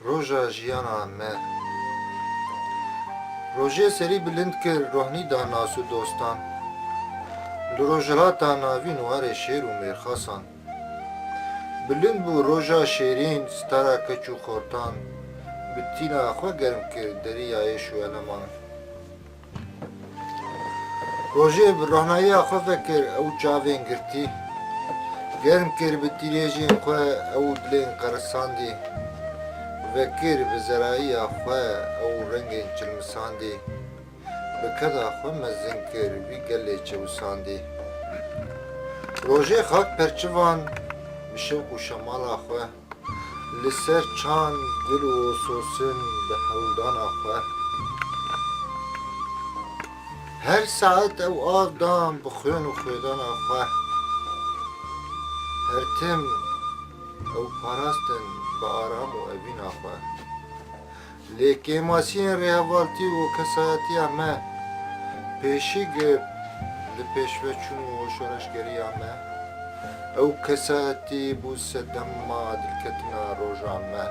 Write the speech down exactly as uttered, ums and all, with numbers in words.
Roja jiyana me. Rojê serî bilind kir, rohnî da nas û dostan. Li Rojhilata Navîn warê şêr û mêrxasan. Bilind bû roja şêrîn, stara keç û xortan. Bi tîna xwe germ kir deriyayê şûeleman. Rojê bi rohnayiya xwe vekir ew çavên girtî. Germ kir bi tîrêjên xwe ew dilên qerisandî. Vekir bi zerayiya xwe ew rengên çilmisandî. Bi keda xwe mezin kir vî gelê çewisandî. Rojê xak perçivan bi şewq û şemala xwe. Li ser çand gul û sosin bi hewldana xwe. Her saet ew av dan bi xwên û xwêdana xwe. Her tim ew parastin bi aram û evîna xwe. Lê kêmasiyên rêhevaltî û kesayetiya me pêşî girt li pêşveçûn û şoreşgeriya me. Ew kesayetî bû sedema dilketina roja me.